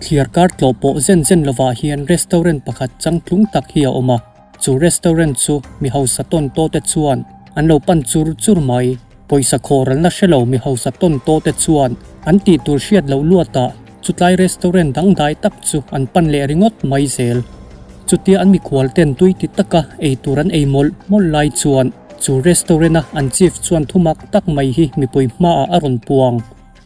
Thliarkar tlawh pawh zen zen lovah hian restaurant pakhat changtlung tak hi a awm a, chu restaurant chu mi hausa tawn tawh te chuan an lo pan chur chur mai. Pawisa khawralna hre lo mi hausa tawn tawh te chuan an tih tur hriat loh luatah chutlai restaurant dangdai tak chu an pan leh ringawt mai zel. Chutia an mikhual ten tui ti taka ei tur an ei mawlh mawlh lai chuan chu restaurant a an chief chuan thumak tak mai hi mipui hmaah a rawn puang.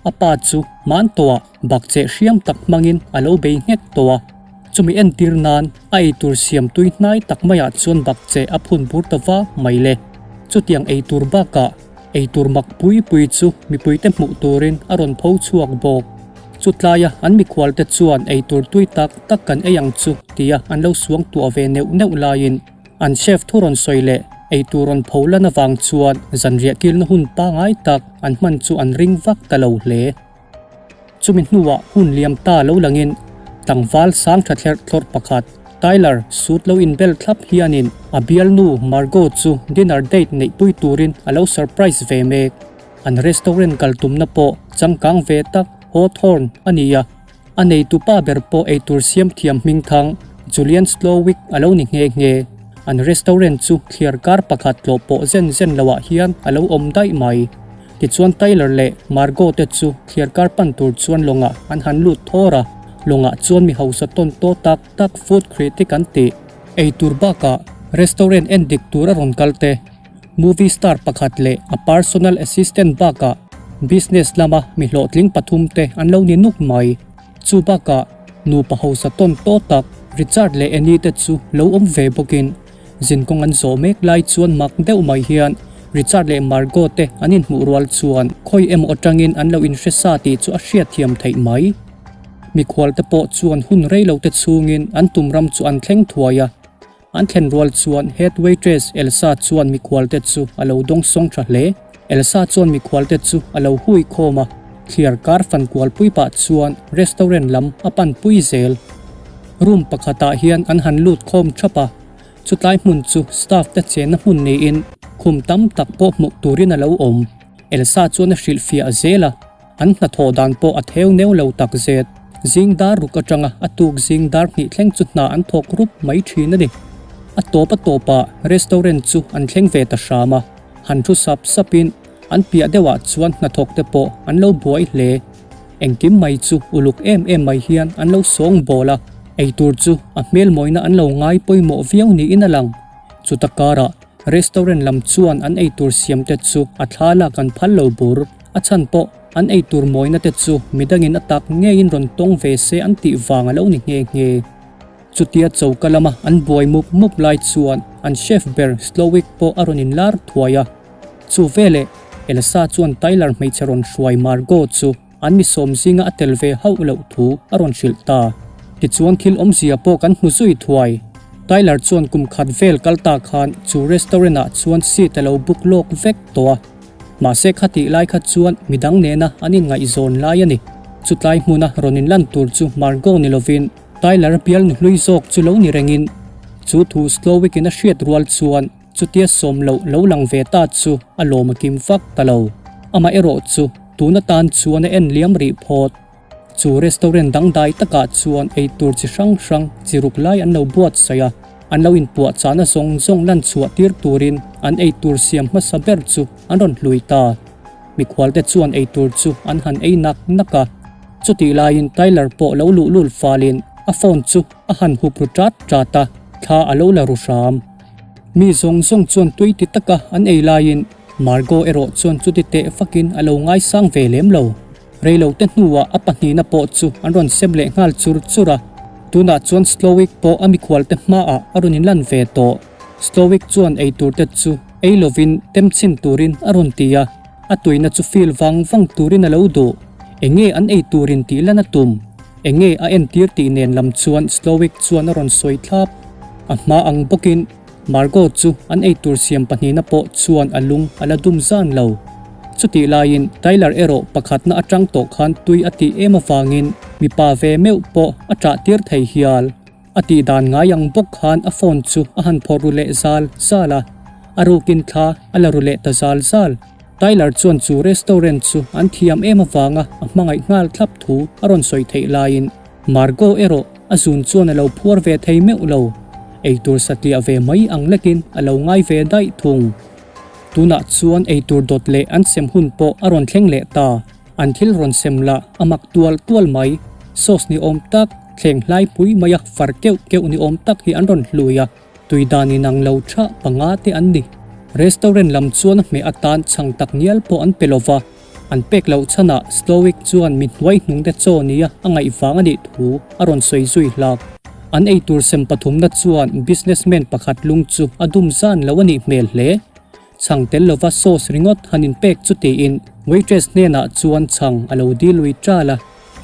A pa chu hman tawhah bakcheh hriam tak hmangin a lo bei nghet tawh a. Chumi entir nan a eitur siam tui hnai tak maiah chuan bakcheh a phun bur ta va mai le. Chutiang eitur bakah eitur mak pui pui chu mipuite hmuh turin a rawn pho chhuak bawk. Chutlaia an mikhualte chuan eitur tui tak tak kan ei ang chu tia an lo suang tuah ve neuh neuh laiin An chef thu rawn sawi leh eitur rawn pho lan avang chuan zanriah kilna hun pangai tak an hman chu an ring vak ta lo hle. Chumi hnuah hun liam ta lo langin tlangval sang tha thlerh thlawrh pakhat Tyler suit lo inbel thlap hianin a bialnu Margot chu dinner date neihpui turin a lo surprise ve mek. An restaurant kal tumna pawh changkang ve tak Hawthorne a ni a. A neitupa ber pawh eitur siam thiam hmingthang Julian Slowick a lo ni nghe nghe. An restaurant chu thliar kar pakhat tlawh pawh zen zen loah hian a lo awm daih mai. Tichuan Tyler leh Margot te chu thliar kar pan tur chuan lawngah an han lut thawr a, lawngah chuan mi hausa tawn tawh tak tak food critic an tih. Eitur bakah restaurant en dik tur a rawn kal te. Movie star pakhat leh a personal assistant bakah business lama mi hlawhtling pathum te an lo ni nuk mai. Chu bakah nupa hausa tawn tawh tak Richard leh Annie te chu lo awm ve bawkin zinkawng an zawh mek lai chuan mak deuh mai hian Richard leh Margot te an inhmuh rual chuan khawi emaw atangin an lo inhre sa tih chu a hriatthiam theih mai. Mikhual te pawh chuan hun rei lo te chhungin an tum ram chu an thleng thuai a. An thlen rual chuan head waitress Elsa chuan mikhualte chu a lo dawng sawng tha hle. Elsa chuan mikhualte chu a lo hui khawm a, thliar kar fan kual pui pah chuan restaurant lam a pan pui zel. Room pakhatah hian an han lut khawm thap a, chutlai hmun chu staff te chenna hmun niin khum tam tak pawh hmuh turin a lo awm. Elsa chuan a hrilhfiah zel a. An hnathawh dan pawh a theu neu lo tak zet. Zing dar ruk atanga a tuk zing dar hnih thleng chu hna an thawk rup mai thin a ni. A tawp a tawpah restaurant chu an thleng ve ta hram a, han thu sap sapin an piah deuhah chuan hnathawk te pawh an lo buai hle. Engkim mai chu uluk em em mai hian an lo sawng bawl a, eitur chu a hmelmawina an lo ngai pawimawh viau niin a lang. Chuta karah restaurant lam chuan an eitur siam te chu a thla lak an phal lo bur. A chhan pawh an eitur mawina te chu midangin a tak ngeiin rawn tawng ve se an tih vang a lo ni nghe nghe. Chutia choka lama an buai mup mup lai chuan an chef ber Slowik pawh a rawn inlar thuai a. Chu veleh Elsa chuan Tyler hmeichhe rawn hruai Margot chu an mi sawm zinga a tel ve hauh loh thu a rawn hrilh ta. Tichuan thil awmzia pawh kan hmu zui thuai. Tyler chuan kum khat vel kal ta khan chu restaurant ah chuan seat a lo book lawk vek tawh a. Mahse khatih lai kha chuan midang nena an inngaihzawn lai a ni. Chutlai hmuna rawn inlan tur chu Margot ni lovin Tyler bial nu hlui zawk chu lo ni rengin chu thu Slowick-in a hriat rual chuan chutia sawm loh lo lang ve ta chu a lawm a kim vak ta lo. Amaherawh chu tun atan chuan a en liam rih phawt. Chu restaurant dangdai takah chuan eitur chi hrang hrang chi ruk lai an lo buatsaih a, an lo inpuahchahna zawng zawng lan chhuah tir turin an eitur siam hmasa ber chu an rawn hlui ta. Mikhualte chuan eitur chu an han ei nak nak a, chutih laiin Tyler pawh lo luhlul falin a phone chu a han hup ru ṭat ṭat a, thla a lo la ru hram. Mi zawng zawng chuan tui ti taka an ei laiin Margot erawh chuan chuti teh fakin a lo ngaisang ve lem lo. Reilote hnuah a pahnihna pawh chu an rawn sem leh nghal chur chur a, tunah chuan Slowik pawh a mikhualte hmaah a rawn inlan ve tawh. Slowik chuan eiturte chu ei lovin tem chhin turin a rawn ti a, a tuina chu feel vang vang turin a lo duh. Enge an eiturin tih lan a tum? Enge a entir tih nen lam chuan Slowik chuan a rawn sawi thlap. A hma ang bawkin Margot chu an eitur siam pahnihna pawh chuan a lung a la dum zan lo. Chutih laiin Tyler erawh pakhatna atang tawh khan tui a tih em avangin mipa ve meuh pawh a ṭah tir thei hial. A tih dan ngai ang bawk khan a phone chu a han phawrh ru leh zal zal a, a rukin thla a la ru leh ta zal zal. Tyler chuan chu restaurant chu an thiam em avanga a hmangaih nghal thlap thu a rawn sawi theih laiin. Margot erawh a zun chuan a lo phuar ve thei meuh lo, eitur satliah ve mai ang lekin a lo ngai ve daih thung. Tunah chuan eitur dawt leh an sem hun pawh a rawn thleng leh ta. An thil rawn sem lah a mak tual tual mai. Sauce ni awm tak, thleng hlai pui maia far keuh keuh ni awm tak hi an rawn hlui a, tui dan inang lo tha panga te an ni. Restaurant lam chuan a hmeh atan chhang tak ngial pawh an pe lova, an pek loh chhanah Stoic chuan mi hnuai hnung te chaw nia a ngaih vang a nih thu a rawn sawi zui hlak. An eitur sem pathumna chuan businessman pakhat lung chu a dum zan lo a nih hmel hle. Chhang tel lova sauce ringawt han inpek chu tiin waitress hnenah chuan chhang a lo dil lui ṭal a.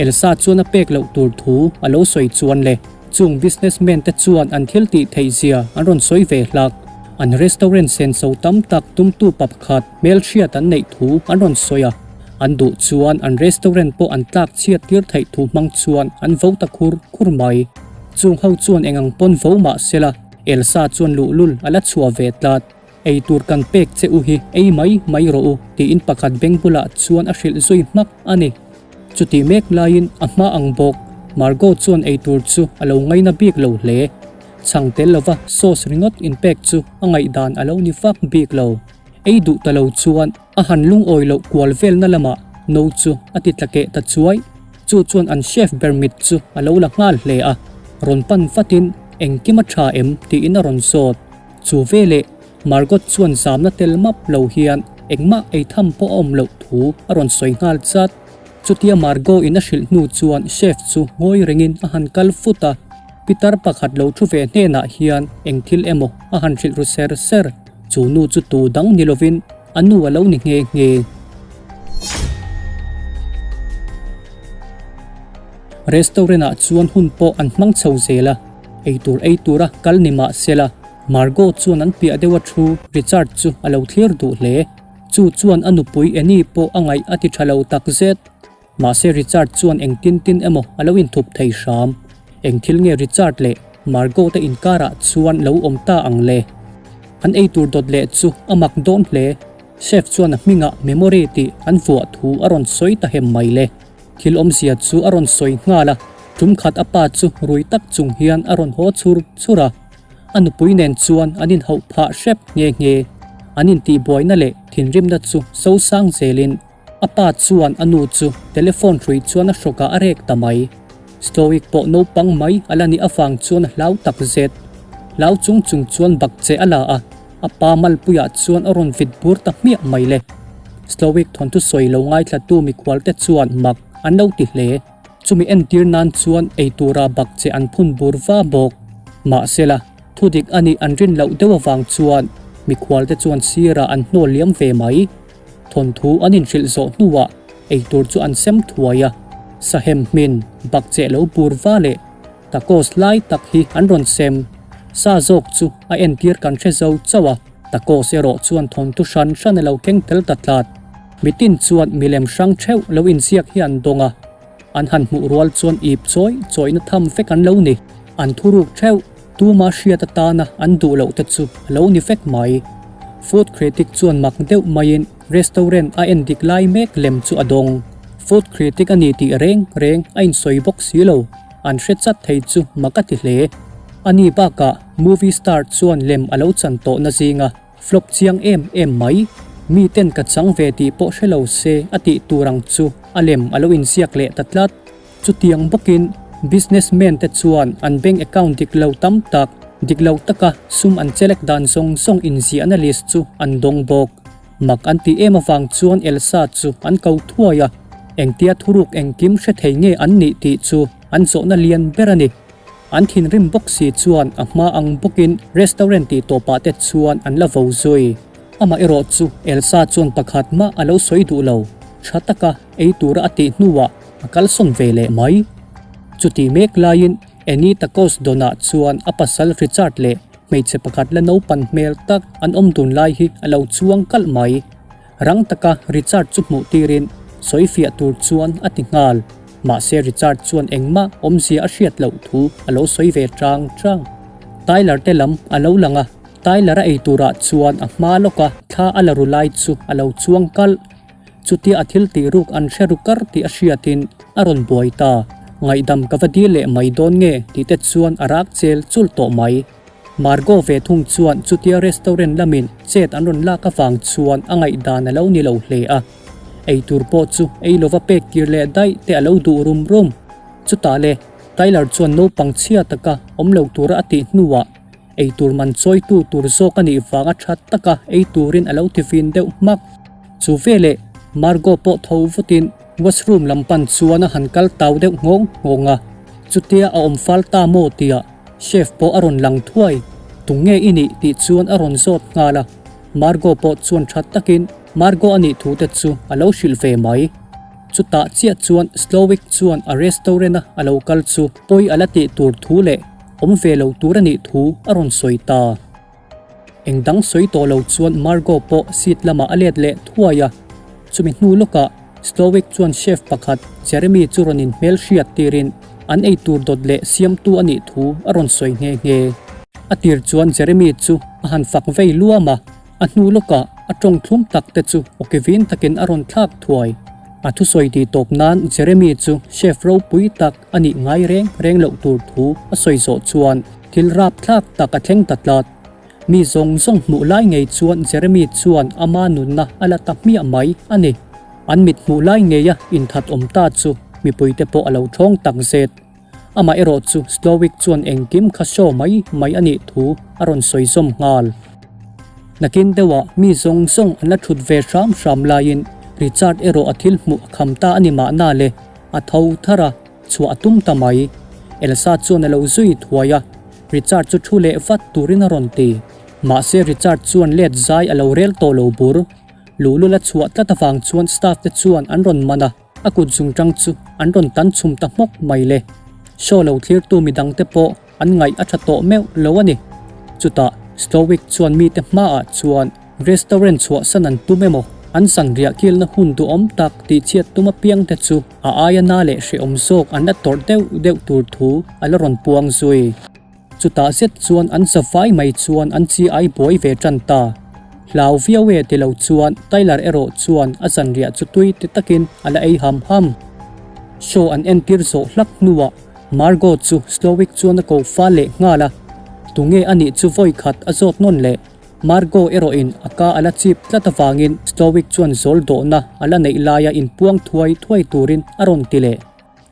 Elsa chuan a pek loh tur thu a lo sawi chuan le chung businessman te chuan an thil tih theih zia an rawn sawi ve hlak. An restaurant senso tam tak tumtu pa pakhat hmelhriat an neih thu an rawn sawi a. An duh chuan an restaurant pawh an tlak chhiat tir theih thu hmang chuan an vo ta khur khur mai. Chung ho chuan eng ang pawn vo mah sela Elsa chuan luhlul a la chhuah ve tlat. Ei tur kan pek che u hi ei mai mai rawh u tiin pakhat beng bulah chuan a hrilh zui hmak a ni. Chutih mek laiin a hma ang bawk, Margot chuan ei tur chu a lo ngaina bik lo hle. Chhang tel lova sauce ringawt inpek chu a ngaihdan a lo ni vak bik lo. Ei duh ta lo chuan a han lungawi loh kual velna lamah no chu a ti tla keh ta chuai. Chu chuan an chef ber mit chu a lo la nghal hle a, rawn pan vatin engkim a tha em tiin a rawn zawt. Chu veleh Margot chuan zamna tel map lo hian engmah ei tham pawh a awm loh thu a rawn sawi nghal chat. Chutia Margot in a hrilh hnu chuan chef chu ngawi rengin a han kal fut a, pitar pakhat lo thu ve hnenah hian eng thil emaw a han hrilh ru ser ser. Chu nu chu tu dang ni lovin a nu a lo ni nghe nghe. Restaurant ah chuan hun pawh an hmang chho zel a. Eitur ei tura kal ni mah sela, Margot chuan an piah deuh a thu Richard chu a lo thlir duh hle. Chu chuan a nupui Annie pawh a ngaih a ti tha lo tak zet. Mahse Richard chuan eng tin tin emaw a lo inthup thei hram. Eng thil nge Richard leh Margot te inkarah chuan lo awm ta ang le? An eitur dawt leh chu a mak dawn hle. Chef chuan a hmingah Memory tih an vuah thu a rawn sawi ta hem mai le. Thil awmzia chu a rawn sawi nghal a, tum khat a pa chu rui tak chung hian a rawn haw chur chur a. A nupui nen chuan an inhauh phah hrep nghe nghe. An intihbuaina leh thinrimna chu sosang zelin a pa chuan a nu chu telephone hrui chuan a hrawkah a rek ta mai. Stoic pawh naupang mai a la nih avang chuan a hlau tak zet. Hlau chung chung chuan bakcheh a la a, a pa malpuiah chuan a rawn vit bur ta hmiah mai le. Stoic thawnthu sawi lo ngaithlatu mikhualte chuan mak an lo ti hle. Chumi entir nan chuan ei tura bakcheh an phun bur va bawk. Mahsela, thudik a nih an rin loh deuh avang chuan mikhualte chuan sirah an hnawl liam ve mai. Thawnthu an inhrilh zawh hnuah eitur chu an sem thuai a, sahem hmin bakcheh lo bur va leh tacos lai tak hi an rawn sem. Sa zawk chu a entir kan hre zo chauh a, tacos erawh chuan thawnthu hran hran a lo keng tel ta tlat. Mitin chuan milem hrang theuh lo inziak hi an dawng a, an han hmuh rual chuan ip chawi chawihna tham vek an lo ni. An thuruk theuh. Tuma hriat atana an duh loh te chu a lo ni vek mai. Food critic chuan mak deuh maiin restaurant a en dik lai mek lem chu a dawng. Food critic a ni tih reng reng a insawi bawk si lo, an hre chat thei chu mak a ti hle. Ani bakah movie star chuan lem a lo chan tawh na zinga flop chiang em em mai. Mi ten ka chang ve tih pawh hre lo se a tih tur ang chu a lem a lo inziak leh ta tlat. Chutiang bawkin businessman te chuan an bank account dik lo tam tak, dik lo taka sum an chelek dan zawng zawng inziahna list chu an dawng bawk. Mak an tih em avang chuan Elsa chu an ko thuai a, engtia thuruk engkim hre thei nge an nih tih chu an zawhna lian ber a ni. An thinrim bawk si chuan a hma ang bawkin restaurant tih tawpah te chuan an la vo zui. Amaherawh chu Elsa chuan pakhat mah a lo sawi duh lo, tha taka ei tura a tih hnuah a kalsawn ve leh mai. Chutih mek laiin Annie Tacos Donna chuan a pasal Richard leh hmeichhe pakhat la naupan hmel tak an awm dun lai hi a lo chuang kalh mai. Rang taka Richard chu hmuh tirin sawi fiah tur chuan a ti nghal. Mahse Richard chuan engmah awmzia a hriat loh thu a lo sawi ve chang chang. Tyler te lam a lo lang a, Tyler a ei turah chuan a hma lawka thla a la ru lai chu a lo chuang kalh. Chutia a thil tih ruk an hre ru kar tih a hriatin a rawn buai ta. Ngaihdam ka va dil leh mai dawn nge tih te chuan a rak chel chul tawh mai. Margot ve thung chuan chutia restaurant lamin chet an rawn lak avang chuan a ngaihdan a lo ni lo hle a. Eitur pawh chu ei lova pek kir leh daih te a lo duh rum rum. Chutah le, Tyler chuan naupang chhia taka awm lo tura a tih hnuah eitur man chawitu tur zawk a nih vanga tha taka ei turin a lo ti vin deuh hmak. Chu veleh Margot pawh tho vutin washroom lam pan chuan a han kal tau deuh nghawng nghawng a, chutia a awm fal ta maw tia chef pawh a rawn lang thuai. Tunge i nih tih chuan a rawn zawt nghal a, Margot pawh chuan tha takin Margot a nih thu te chu a lo hrilh ve mai. Chutah chiah chuan Slowik chuan a restaurant a a lo kal chu pawi a la tih tur thu leh awm ve lo tur a nih thu a rawn sawi ta. Eng dang sawi tawh lo chuan Margot pawh seat lamah a let leh thuai a. Chumi hnu lawkah Slowik chuan chef pakhat Jeremy chu rawn inhmel hriat tirin an ei tur dawt leh siamtu a nih thu a rawn sawi nghe nghe. A tir chuan Jeremy chu a han fak vei luam a. A hnu lawkah a tawng thlum tak te chu awkivin takin a rawn thlak thuai. A thusawi tih tawp nan Jeremy chu chef ropui tak a nih ngai reng reng loh tur thu a sawi zawh chuan thil rapthlak tak a thleng ta tlat. Mi zawng zawng hmuh lai ngei chuan Jeremy chuan ama nunna a la ta hmiah mai a ni. An mit hmuh lai ngeia inthat awm ta chu mipuite pawh a lo thawng tak zet. Amah erawh chu Slowik chuan engkim kha show mai mai a nih thu a rawn sawi zawm nghal. Nakin deuhah mi zawng zawng an la thut ve hram hram laiin Richard erawh a thil hmuh a kham ta a ni mahna le, a tho thar a, chhuah a tum ta mai. Elsa chuan a lo zui thuai a, Richard chu thu leh vat turin a rawn ti. Mahse Richard chuan let zai a lo rel tawh lo bur. Luhlul a chhuah tlat avang chuan staff te chuan an rawn man a. A kut zungṭang chu an rawn tan chhum ta hmawk mai le. Show lo thlirtu midangte pawh an ngaih a ṭha tawh meuh lo a ni. Chutah Stoic chuan mite hmaah chuan restaurant chhuahsan an tum emaw, an zanriah kilna hun duhawm tak tihchhiat tum apiangte chu a aia na leh hrehawm zawk an la tawrh deuh deuh tur thu a la rawn puang zui. Chutah zet chuan an zavai mai chuan an chi ai buai ve tan ta. Hlau viau e ti lo chuan Tyler erawh chuan a zanriah chu tui ti takin a la ei ham ham. Show an entir zawh hlak hnuah Margot chu Slowik chuan a ko fal leh nghal a, tunge a nih chu vawi khat a zawt nawn leh. Margot erawhin a ka a la chip tlat avangin Slowik chuan zawl dawhna a la neih laia inpuang thuai thuai turin a rawn ti leh.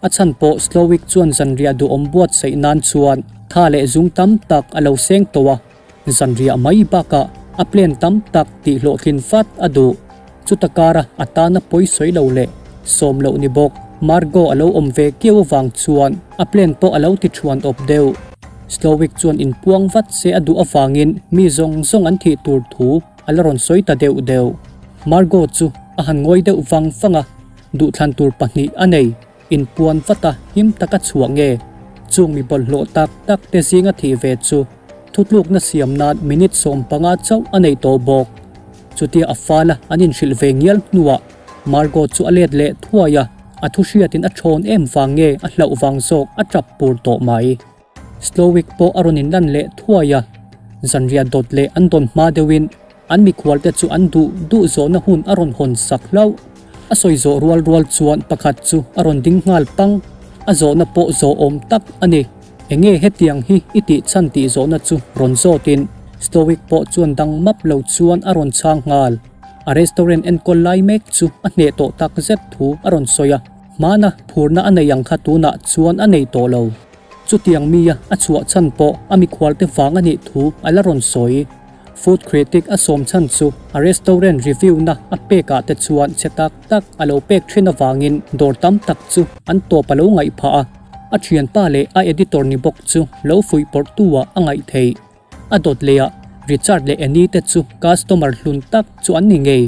A chhan pawh Slowik chuan zanriah duhawm buatsaih nan chuan tha leh zung tam tak a lo seng tawh a, zanriah mai bakah a plan tam tak tih hlawhtlin fat a duh. Chuta kara a tana pawi sawi lo leh sawm loh ni bawk Margot a lo awm ve kiau avang chuan a plan pawh a lo ti thuan awp deuh. Slowik chuan inpuang vat se a duh avangin mi zawng zawng an thih tur thu a la rawn sawi ta deuh deuh. Margot chu a han ngawi deuh vang vang a. Duhthlan tur pahnih a nei, inpuan vat a him taka chhuah nge? Chung mi bawlhhlawh tak tak te zinga thih ve chu thutlukna siam nan minute 15 chauh a nei tawh bawk. Chutia a fala an inhrilh ve ngial hnuah Margot chu a let leh thuai a, a thu hriatin a thawn em vang nge a hlauh vang zawk a tap pur tawh mai. Slowik pawh a rawn inlan leh thuai a, zanriah dawt leh an dawn hma deuhin an mikhualte chu an duh duh zawhna hun a rawn hawn sak hlauh. A sawi zawh rual rual chuan pakhat chu a rawn ding nghal pang, a zawhna pawh zawh awm tak a ni. Enge hetiang hi i tih chhan tih zawhna chu rawn zawtin Slowik pawh chuan dang map lo chuan a rawn chhang nghal. A restaurant enkawl lai mek chu a hneh tawh tak zet thu a rawn sawi a, hmana phurna a nei ang kha tunah chuan a nei tawh lo. Chutiang mia a chhuah chhan pawh a mikhualte vang a nih thu a la rawn sawi. Food critic a sawm chhan chu a restaurant review na a pek ah te chuan chhe tak tak a lo pek thin avangin dawr tam tak chu an tawp a lo ngaih phah a, a thianpa leh a editor ni bawk chu lo fuih pawrh tu ah a ngaih theih. A dawt leh ah Richard leh Annie te chu customer hlun tak chu an ni ngei.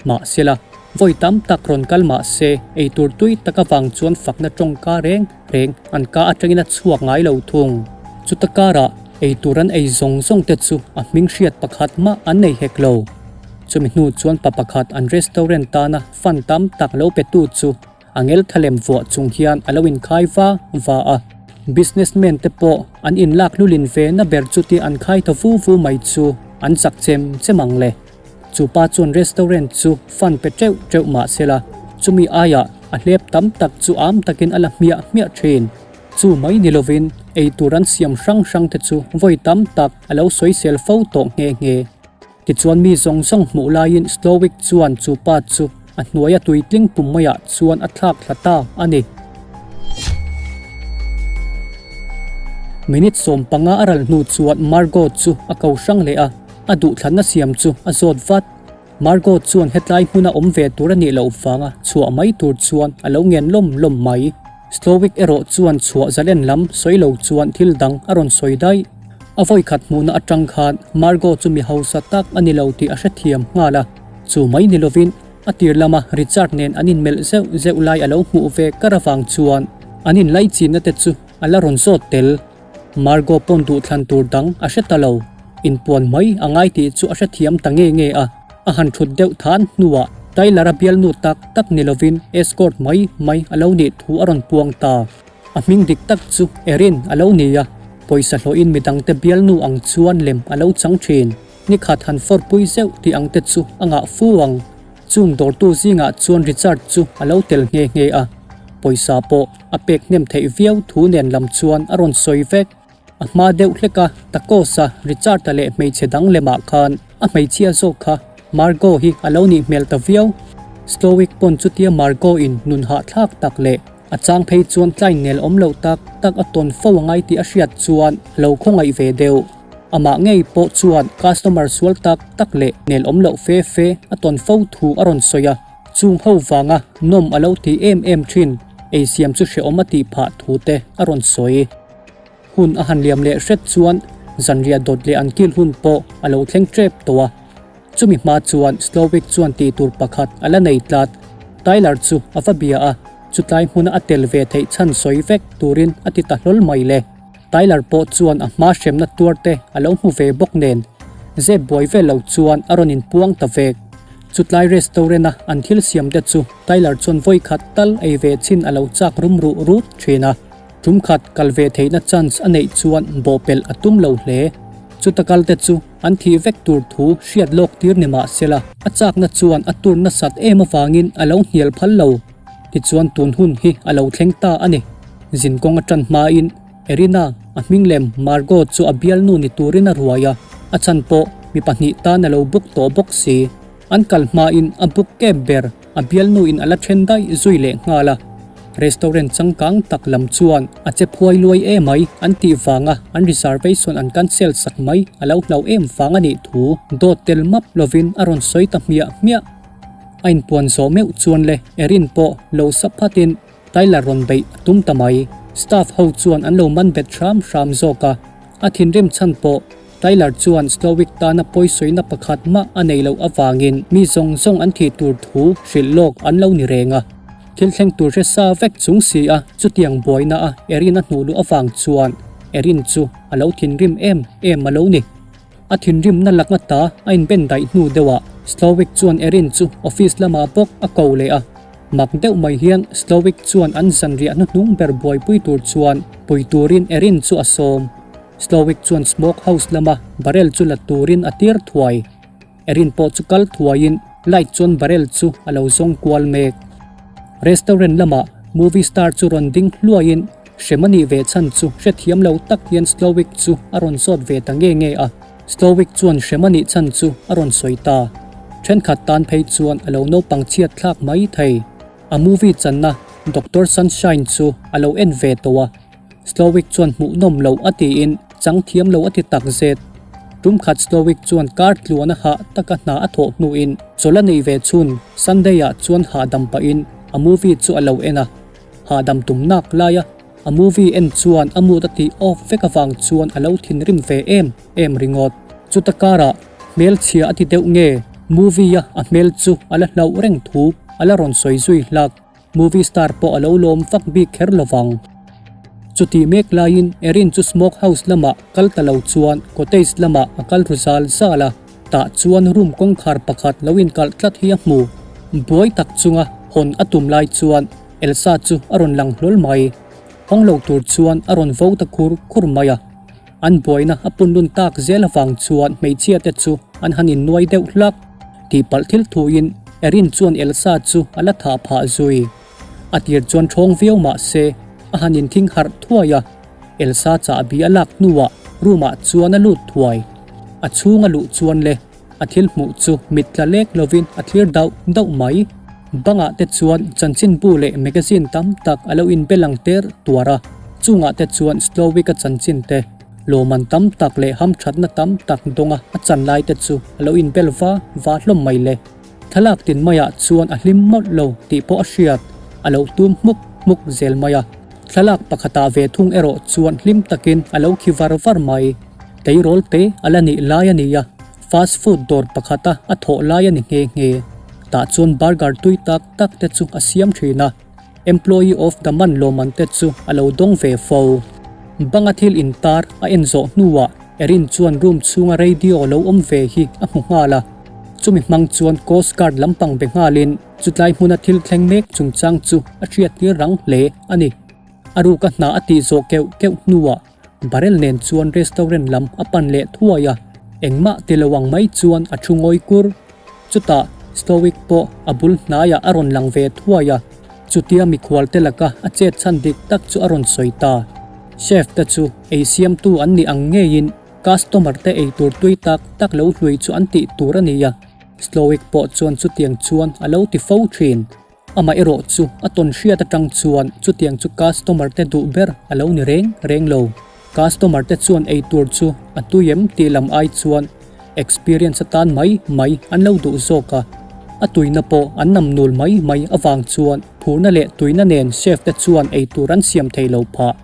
Mahsela, vawi tam tak rawn kal mah se, eitur tui tak avang chuan fakna tawngka reng reng an ka atangin a chhuak ngai lo thung. Chuta karah eitur an ei zawng zawng te chu a hming hriat pakhat mah an nei hek lo. Chumi hnu chuan pa pakhat an restaurant tana fund tam tak lo petu chu a ngel thalem vuah chung hian a lo inkhai va va a. Businessman te pawh an inlak hlulin ve na ber chuti an khai ta vu vu mai chu an chak chem chem ang le. Chu pa chuan restaurant chu fund pe teuh teuh mah se la, chumi aiah A hlep tam tak chu am takin a la hmiah hmiah thin. Chu mai ni lovin ei tur an siam hrang hrang te chu vawi tam tak a lo sawisel fo tawh nghe nghe. Tichuan mi zawng zawng hmuh laiin Slowik chuan chu pa chu a hnuaia tuitling pum maiah chuan a thlak thla ta a ni. Minute 15 a ral hnu chuan Margot chu a ko hrang leh a, a duhthlanna siam chu a zawt vat. Margot chuan hetlai hmuna awm ve tur a nih loh vanga chhuah mai tur chuan a lo ngen lawm lawm mai. Slowik erawh chuan chhuah zalen lam sawi lo chuan thil dang a rawn sawi daih. A vawikhat hmuhna atang khan Margot chu mi hausa tak a ni lo tih a hrethiam nghal a, chu mai ni lovin a tir lama Richard nen an inmelh zeuh zeuh lai a lo hmuh ve kar avang chuan an inlaichinna te chu a la rawn zawt tel. Margot pawn duhthlan tur dang a hre ta lo. Inpuan mai a ngai tih chu a hrethiam ta nge nge a, a han thut deuh than hnuah Tyler-a bialnu tak tak ni lovin escort mai mai a lo nih thu a rawn puang ta. A hming dik tak chu Erin a lo ni a, pawisa hlawhin midangte bialnu ang chuan lem a lo chang thin. Nikhat han fawrpui zeuh tih ang te chu a ngah fu ang. Chung dawrtu zingah chuan Richard chu a lo tel nghe nghe a, pawisa pawh a pek hnem theih viau thu nen lam chuan a rawn sawi vek. A hma deuh hlek a, Tacos-a, Richard-a leh hmeichhe dang lemah khan a hmeichhia zawk kha Margot hi a lo nih hmel ta viau. Stoic pawn chutia Margot-in nun hahthlak tak leh a chang phei chuan tlai nel awm loh tak tak a tawn fo a ngai tih a hriat chuan a lo khawngaih ve deuh. Amah ngei pawh chuan customer sual tak tak leh nel awm loh fe fe a tawn fo thu a rawn sawi a, chung ho vanga nawm a lo ti em em thin, ei siam chu hrehawm a tih phah thu te a rawn sawi. Hun a han liam leh hret chuan zanriah dawt leh an kil hun pawh a lo thleng tep tawh a. Chumi hma chuan Slowik chuan tih tur pakhat a la nei tlat. Tyler chu a va bia a, chutlai hmuna a tel ve theih chhan sawi vek turin a ti ta hlawl mai le. Tyler pawh chuan a hma hremna tuar te a lo hmu ve bawk nen, zep buai vel lo chuan a rawn inpuang ta vek. Chutlai restaurant a an thil siam te chu Tyler chuan vawi khat tal ei ve chin a lo chak rum ruh rut thin a. Tum khat kal ve theihna chance a neih chuan bawhpelh a tum lo hle. Chuta kal te chu an thih vek tur thu hriat lawk tir ni mah sela, a chakna chuan a tur nasat em avangin a lo hnial phal lo. Tichuan tun hun hi a lo thleng ta a ni. Zinkawng a tan hmain Erina, a hming lem Margot chu a bialnu ni turin a ruai a, a chhan pawh mi pahnih tan a lo book tawh bawk si. An kal hmain a book kep ber a bialnuin a la then daih zui leh nghal a. Restaurant changkang tak lam chuan a che phuai luai emai an tih vanga an reservation an cancel sak mai a lo hlau em vang a nih thu dawt tel map lovin a rawn sawi ta hmiah hmiah. A inpuan zawh meuh chuan le Erin pawh lo sa phatin Tyler rawn beih a tum ta mai. Staff ho chuan an lo man bet hram hram zawk a, a thinrim chhan pawh Tyler chuan Slowik tana pawisawina pakhat mah a nei loh avangin mi zawng zawng an thih tur thu hrilh lawk an lo ni reng a. Thil thleng tur hre sa vek chung si a, chutiang buaina a Erin a hnuh luh avang chuan Erin chu a lo thinrim em em a lo ni. A thinrimna lakna ta a inben daih hnu deuhah Slowik chuan Erin chu office lamah bawk a ko leh a. Mak deuh mai hian Slowik chuan an zanriah hnuhnung ber buaipui tur chuan pui turin Erin chu a sawm. Slowik chuan smoke house lama barrel chu la turin a tir thuai. Erin pawh chu kal thuaiin light chuan barrel chu a lo zawng kual mek. Restaurant lamah movie star chu rawn ding hluaiin hrem a nih ve chhan chu hrethiam lo tak hian Slowik chu a rawn zawt ve ta nge nge a. Slowik chuan hrem a nih chhan chu a rawn sawi ta. Thenkhat tan phei chuan a lo naupang chhiat thlak mai thei. A movie channa Doctor Sunshine chu a lo en ve tawh a. Slowik chuan hmuhnawm lo a tiin chang thiam lo a ti tak zet. Tum khat Slowik chuan kar tluan a hah taka hna a thawh hnuin chawlh a nei ve chhun Sunday ah chuan hahdam pahin a movie chu a lo en a. Hahdam tum nak laia a movie en chuan a mood a tih off vek avang chuan a lo thinrim ve em em ringawt. Chuta karah hmelchhia a ti deuh nge movie a a hmel chu a la hlauh reng thu a la rawn sawi zui hlak. Movie star pawh a lo lawm vak bik kher lo vang. Chutih mek laiin Erin chu smoke house lamah kal ta lo chuan cottage lamah a kal ru zal zal a, tah chuan room kawngkhar pakhat lo inkalh tlat hi a hmu. Buai tak chunga hawn a tum lai chuan Elsa chu a rawn lang hlawl mai. Hawng lo tur chuan a rawn vo ta khur khur mai a. An buaina a punlun tak zel avang chuan hmeichhia te chu an han innuai deuh hlak. Tihpalh thil thuin Erin chuan Elsa chu a la thah phah zui. A tir chuan ṭhawng viau mah se a han inthing harh thuai a, Elsa chahbi a lak hnuah room ah chuan a lut thuai. A chhung a luh chuan le a thil hmuh chu mit tla lek lovin a thlir dauh dauh mai. Bangah te chuan chanchinbu leh magazine tam tak a lo inbe lang ter tuar a, chungah te chuan Slowik-a chanchin te, lawman tam tak leh hamthatna tam tak dawnga a chan lai te chu a lo inbel va va hlawm mai le. Thlalak tin maiah chuan a hlim mawlh lo tih pawh a hriat, a lo tum hmuk hmuk zel mai a. Thlalak pakhatah ve thung erawh chuan hlim takin a lo khi var var mai. Tleirawl te a la nih lai a ni a, fast food dawr pakhata a thawh lai a ni nghe nghe. Tah chuan burger tui tak tak te chu a siam thin a, employee of the month lawmman te chu a lo dawng ve fo. Banga thil intar a en zawh hnuah Erin chuan room chhunga radio lo awm ve hi a hmu nghal a, chumi hmang chuan Coast Guard lampang be nghalin chutlai hmuna thil thleng mek chungchang chu a hriattir rang hle a ni. A ruka hna a tih zawh keuh keuh hnuah barrel nen chuan restaurant lam a pan leh thuai a, engmah ti lo ang mai chuan a thu ngawi kur. Chutah Stoic pawh a bul hnaiah a rawn lang ve thuai a, chutia mikhual te laka a chet chhan dik tak chu a rawn sawi ta. Chef te chu ei siamtu an nih ang ngeiin customer te ei tur tui tak tak lo hlui chu an tih tur a ni a, Stoic pawh chuan chutiang chuan a lo ti fo thin. Amah erawh chu a tawn hriat atang chuan chutiang chu customer te duh ber a lo ni reng reng lo. Customer te chuan ei tur chu a tui em tih lam ai chuan experience atan mai mai an lo duh zawk a, a tuina pawh an nam nul mai mai avang chuan phurna leh tuina nen chef te chuan ei tur an siam thei lo phah.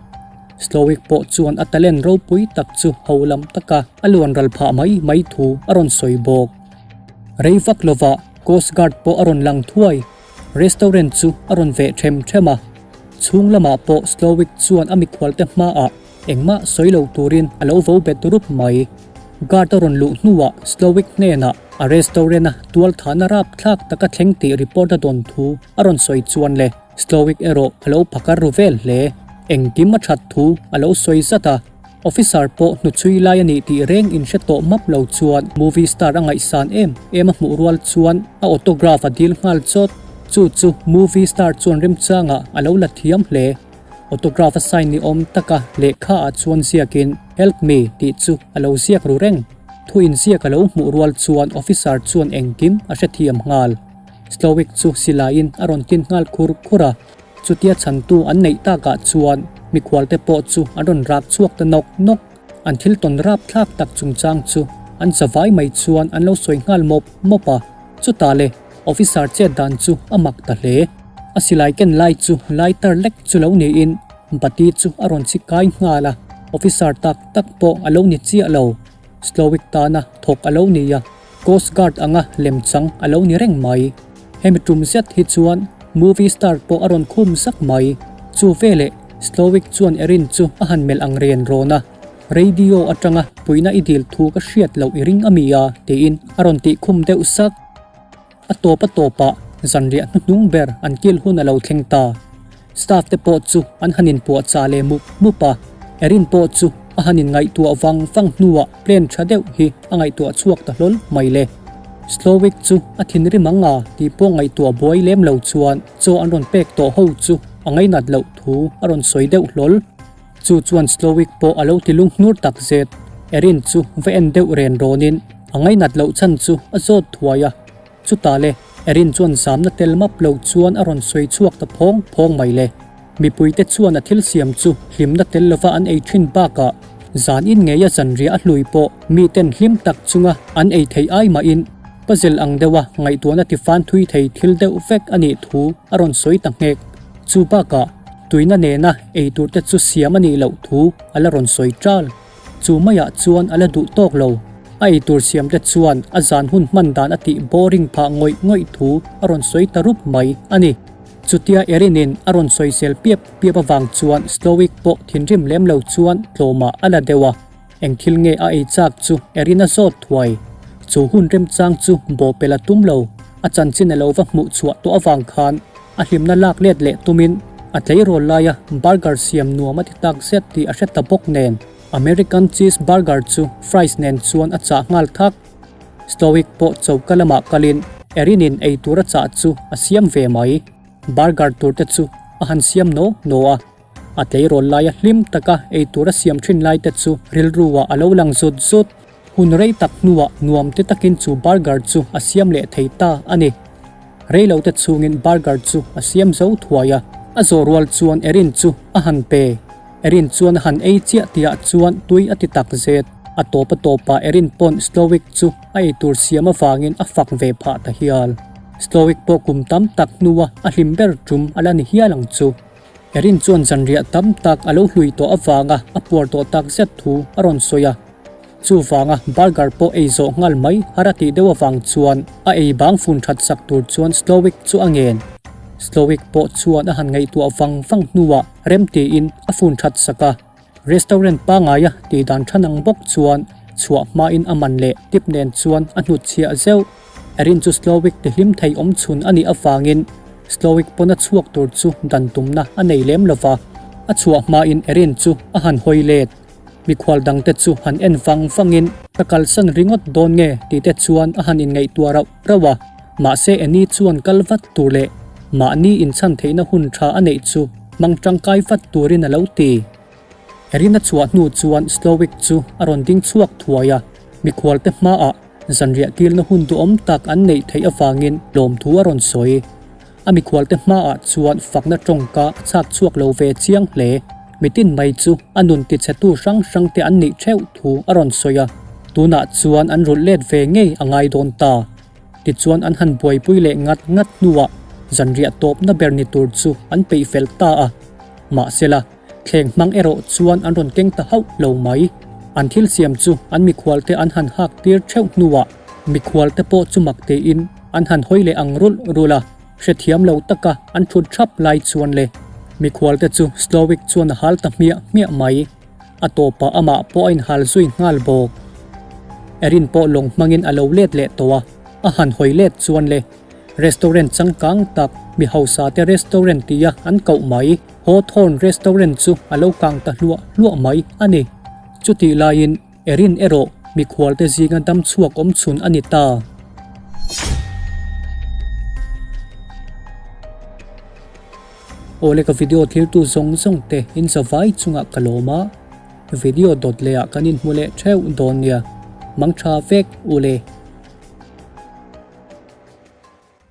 Slowik pawh chuan a talent ropui tak chu ho lam taka a luan ral phah mai mai thu a rawn sawi bawk. Rei vak lovah Coast Guard pawh a rawn lang thuai. Restaurant chu a rawn veh them them a, chhung lamah pawh Slowik chuan a mikhualte hmaah engmah sawi lo turin a lo vo bet rup mai. Guard a rawn luh hnuah Slowik hnenah a restaurant-a tualthahna rapthlak taka thleng tih report a dawn thu a rawn sawi chuan le Slowik erawh a lo phakar ru vel hle. Engkim a that thu a lo sawi zat a. Officer pawh hnuchhui lai a nih tih reng in hre tawh map lo chuan movie star a ngaihsan em em a hmuh rual chuan a autograph a dil nghal chawt. Chu chu movie star chuan remchangah a lo la thiam hle. Autograph a sign ni awm taka lehkha ah chuan ziakin Help me tih chu a lo ziak ru reng. Thu inziak a lo hmuh rual chuan officer chuan engkim a hrethiam nghal. Slowik chu silaiin a rawn tin nghal khur khur a. Chutia chhantu an neih takah chuan mikhualte pawh chu an rawn rak chhuak ta nawk nawk. An thil tawn rap thlak tak chungchang chu an zavai mai chuan an lo sawi nghal mawp mawp a. Chutah le officer chet dan chu a mak ta hle. A silai ken lai chu lighter lek chu lo niin bati chu a rawn chhi kai nghal a. Officer tak tak pawh a lo ni chiah lo. Slowik tana thawk a lo ni a. Coast Guard anga lemchang a lo ni reng mai. Hemi tum zet hi chuan movie star pawh a rawn khum zak mai. Chu veleh Slowik chuan Erin chu a han melh ang ren rawn a, Radio atanga puihna i dil thu ka hriat loh i ring a mi a? tiin a rawn tih khum deuh sak. A tawp a tawpah zanriah hnuhnung ber an kil hun a lo thleng ta. Staff te pawh chu an han inpuahchah leh mup mup a, Erin pawh chu a han inngaihtuah vang vang hnuah plan tha deuh hi a ngaihtuah chhuak ta hlawl mai le. Slowik chu a thinrim ang a tih pawh ngaihtuah buai lem lo chuan chaw an rawn pek tawh ho chu a ngainat loh thu a rawn sawi deuh hlawl. Chu chuan Slowik pawh a lo ti lunghnur tak zet. Erin chu va en deuh ren rawnin a ngainat loh chhan chu a zawt thuai a. Chutah le, Erin chuan zamna tel map lo chuan a rawn sawi chhuak ta phawng phawng mai le. Mipuite chuan a thil siam chu hlimna tel lova an ei thin bakah zan in ngeia zanriah a hlui pawh miten hlim tak chunga an ei theih ai mahin puzzle ang deuha ngaihtuahna tifan thui thei thil deuh vek a nih thu a rawn sawi ta nghek. Chu bakah tuina nena ei turte chu siam a nih loh thu a la rawn sawi ṭal. Chu maiah chuan a la duh tawk lo. A eitur siamte chuan a zan hun hman dan a tih boring phah ngawih ngawih thu a rawn sawi ta rup mai a ni. Chutia Erinin a rawn sawisel piap piap avang chuan Slowik pawh thinrim lem lo chuan tlawmah a la deuh a. Eng thil nge a ei chak chu Erin a zawt thuai. Chu hun remchang chu bawhpelh a tum lo. A chanchin a lo va hmuh chhuah tawh avang khan a hlimna lak let leh tumin a tleirawl laia burger siam nuam a ti tak zet tih a hre ta bawk nen American cheese burger chu fries nen chuan a chah nghal thak. Stoic pawh choka lamah kalin Erin-in eitur a chah chu a siam ve mai. Burger tur te chu a han siam naw naw a. A tleirawl laia hlim taka ei tur a siam thin lai te chu rilru ah a lo lang zut zut. Hun rei tak hnuah nuam te takin chu burger chu a siam leh thei ta a ni. Rei lo te chhungin burger chu a siam zo thuai a, a zawh rual chuan Erin chu a han pe. Erin chuan a han ei chiah tihah chuan tui a ti tak zet. A tawp a tawpah Erin pawn Slowik chu a eitur siam avangin a fak ve phah ta hial. Slowik pawh kum tam tak hnua a hlim ber tum a la ni hial ang chu. Erin chuan zanriah tam tak a lo hlui tawh avanga a puar tawh tak zet thu a rawn sawi a. Chuvanga burger pawh ei zawh nghal mai har a tih deuh avang chuan a ei bang fun that sak tur chuan Slowik chu a ngen. Slowik pawh chuan a han ngaihtuah vang vang hnuah rem tiin a fun that sak a. Restaurant pangaia tih dan tha nang bawk chuan chhuah hmain a man leh tip nen chuan a hnutchhiah zeuh. Erin chu Slowik ti hlim thei awm chhun a nih avangin Slowik pawn a chhuak tur chu dan tumna a nei lem lova. A chhuah hmain Erin chu a han hawi let. Mikhual dangte chu han en vang vangin ka kalsan ringawt dawn nge tih te chuan a han inngaihtuah rauh rauh a. Mahse Annie chuan kal vat tur leh mahni inchhan theihna hun tha a neih chu hmang tangkai vat turin a lo ti. Erin a chhuah hnu chuan Slowik chu a rawn ding chhuak thuai a, mikhualte hmaah zanriah kilna hun duhawm tak an neih theih avangin lawmthu a rawn sawi. A mikhualte hmaah chuan fakna tawngka a chhak chhuak lo ve chiang hle. Mitin mai chu a nun tichhetu hrang hrangte an nih theuh thu a rawn sawi a, tunah chuan an rulh let ve ngei a ngai dawn ta. Tichuan an han buaipui leh ngat ngat hnuah zanriah tawpna ber ni tur chu an peih fel ta a. Mahsela, thleng hmang erawh chuan an rawn keng ta hauh lo mai. An thil siam chu an mikhualte an han hak tir theuh hnuah mikhualte pawh chu mak tiin an han hawi leh ang rulh rulh a, hrethiam lo taka an thut thap lai chuan le mikhualte chu Slowik chuan a hal ta hmiah hmiah mai. A tawpah amah pawh a inhal zui nghal bawk. Erin pawh lawng hmangin a lo let leh tawh a, a han hawi let chuan le restaurant changkang tak mi hausa te restaurant tia an koh mai Hawthorne restaurant chu a lo kang ta hluah hluah mai a ni. Chutih laiin Erin erawh mikhualte zinga dam chhuak awm chhun a ni ta. Awle ka video thiltu zawng zawng te in zavai chungah ka lawm a, video dawt leh ah kan inhmu leh theuh dawn nia. Mangtha vek ule.